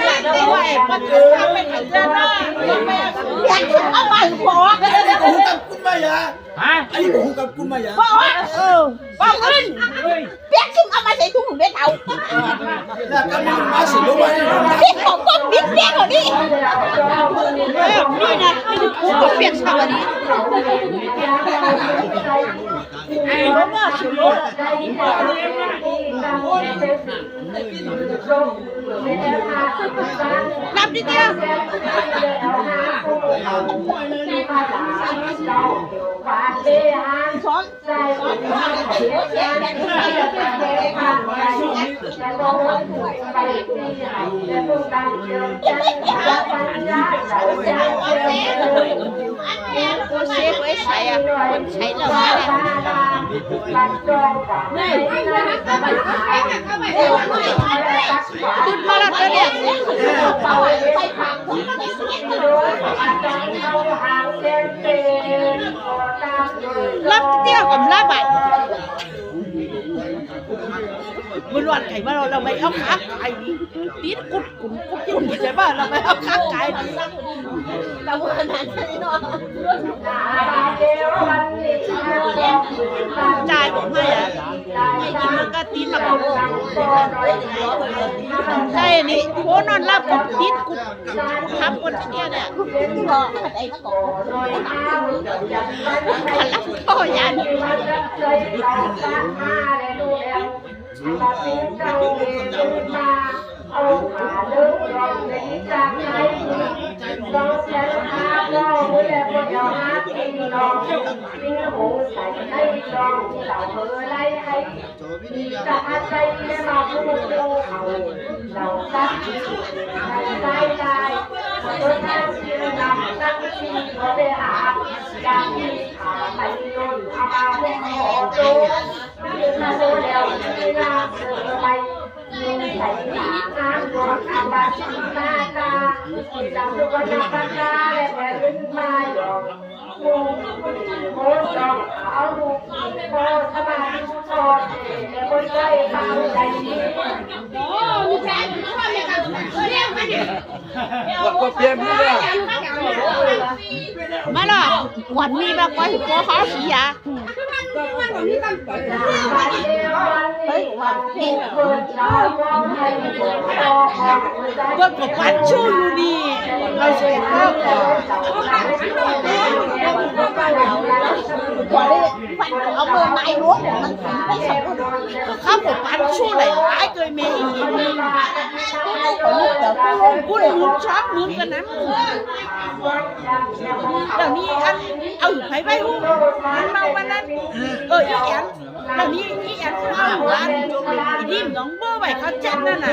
ເອົາໄປເອົາເທື່ອເນາະ ແບກຂຶ້ນມາໃໝ່ບໍ່ ອັນນີ້ບໍ່ຮູ້ກັບກຸນມາຢາ ຮະ ອັນນີ້ບໍ່ຮູ້ກັບກຸນມາຢາ ບໍ່ ເອີ ບໍ່ຂຶ້ນ ປຽກຊິເອົາມາໃສ່ຖົງເດ້ເຖົ້າ ແລ້ວກໍມີມາຊິລົງໄວ້ນີ້ ເປັນຂອງຄົນບິດແບກເອົານີ້ ເອີ ນີ້ນະ ນີ້ນະ ກູກໍປຽກຊຳອັນນີ້ ນັບນິດດຽວ ສອງ ໂອເຊ ບໍ່ໃສ່ອະ ຄົນໃສ່ແລ້ວມາແລ້ວ ຂຶ້ນມາແລ້ວເດີ ລັບເດວກັບລັບບາດ ມື້ວານໄກ່ມາເນາະ ລາວໄປເອົາຂາກາຍນີ້ ຕິດກຸດກຸນກຸດກຸນ ເຂົ້າໃຈບໍ່? ລາວໄປເອົາຂາກາຍນີ້ ລາວວ່ານັ້ນເນາະ ຈ່າຍບໍ່ໃຫ້ອະ ໃຫ້ກິນມັນກໍຕິດມາ ໃສ່ນີ້ ໂອ້ ນອນຫຼັບກໍຕິດກຸດ ທັບຄົນເສຍເນຍ ບໍ່ໄດ້ມາກ່ອນ ຄັນລະພໍ່ຢ້ານ ຈະອາໄສແຕ່ວ່າຜູ້ເຮົາເຫຼົ່າສັດໃນສາຍຕາຍ ເພິ່ນທາງທີ່ນຳທັງທີ່ບໍ່ໄດ້ອາບ ຈາກທີ່ຂ້າໄປລົ້ນອາບາຫົວໂຕ ທີ່ຂ້າໂຕແລ້ວທີ່ນາເກີດໄປ ມີໃສສາງາມອາບາສິມາຕາ ທີ່ນຳສຸກນະປັດຕາ ແລະແຜ່ນດິນມາຍອມ ມາລະ ກວນມີມາກວ່າຊິບໍ່ຫາເສຍ ເບິ່ງກໍປັນຊູຢູ່ນີ້ ເອົາໃສ່ເຂົ້າ ເອົາມືໄມ້ລົງ ມັນໄປສຳ ເຂົາກໍປັນຊູຫຼາຍໆ ເກີຍແມ່ອີ່ຫຼີ ບຸນໝື່ນສອງໝື່ນກໍນຳ. ດຽວນີ້ອັນ ເອົາໃຜໄວ້ຫູ ມັນເມົາປານນັ້ນ ເອີ ອີແອນ ດຽວນີ້ອີແອນຄືເອົາຢູ່ບ້ານ ອີດິມໜອງບົວໄວ້ເຂົາເຈັບນັ້ນນະ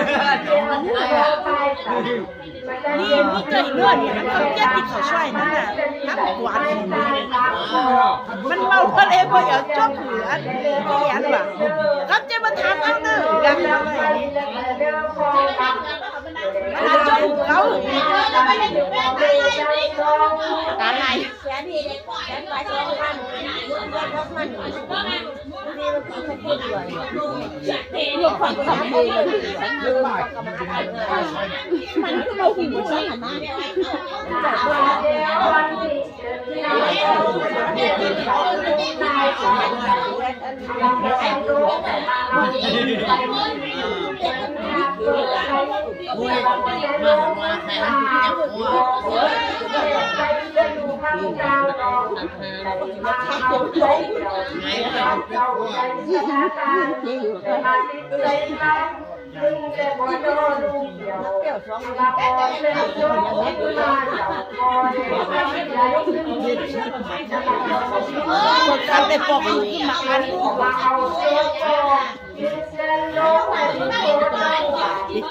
ນີ້ ນີ້ເຈົ້າອີເລື່ອນນີ້ ອັນເຂົາເຈັບທີ່ເຂົາຊ່ວຍນັ້ນນະ ທັງກວາດ ມັນເມົາ ກໍເລີຍບໍ່ຢາກຈົກເຫຼືອ ອີແອນວ່າ ເຂົາເຈັບມາຖາມເອົາເດີ ຢາກເອົາໄວ້ນີ້ ຕາລາຍ ມັນຄືເວົ້າຫູຊັ້ນຫັ້ນນະ.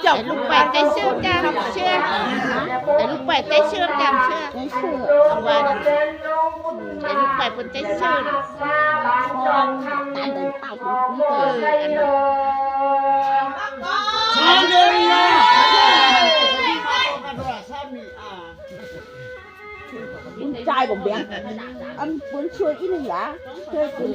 ເຈົ້າລູກໄປແຕ່ເຊື່ອມຈຳເຊື່ອ ແຕ່ລູກໄປແຕ່ເຊື່ອມຈຳເຊື່ອ ເອົາວ່າ ແຕ່ລູກໄປເພິ່ນແຕ່ເຊື່ອມ ເອີ ອັນນັ້ນ ຈ່າຍບໍ່ແບ່ງ ອັນເພິ່ນຊ່ວຍອີ່ຫຍັງ ຊ່ວຍເພິ່ນ